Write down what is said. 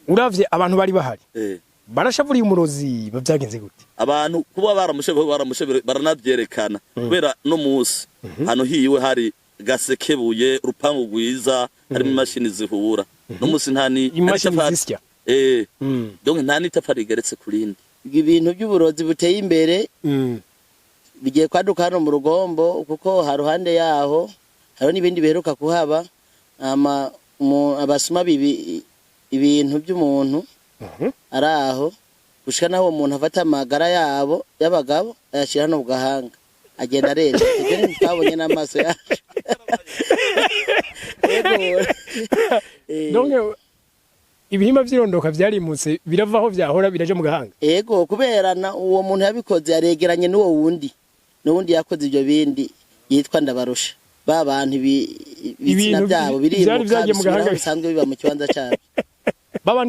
Uravye abantu bari bahari, barashavuriye umurozi, bavyagenze gute? Abantu kuba baramushebe, baramushebe, baranavyerekana, kubera no musi hano hiwe hari gasekebuye, urupangu rwiza, harimo imashini zihura, no musi nta ni Imashini nta n'itafari- zisya. Donc nta n'itafari rigeretse kurindi. Ibintu by'uburozi buteye imbere bigiye kwaduka hano mu Rugombo, kuko haruhande yaho hariho n'ibindi biheruka kuhaba, ama abasuma bibi ibintu by'umuntu ari aho, gushika naho uwo muntu afata amagara yabo y'abagabo ayashyira hano mu gahanga, agenda arera. Ibyo ni twabonye n'amaso yacu. Yego. Donc ibihimba vy'irondoka vyarimutse, birava aho vyahora, biraja mu gahanga. Ego, kubera na uwo muntu yabikoze yaregeranye n'uwo wundi, n'uwundi yakoze ibyo bindi yitwa Ndabarusha. Ba bantu ibitsina Ibintu byabo vyari birimuka, vyagiye mu bisubira aho gahanga. bisanzwe biba mu kibanza cyabyo.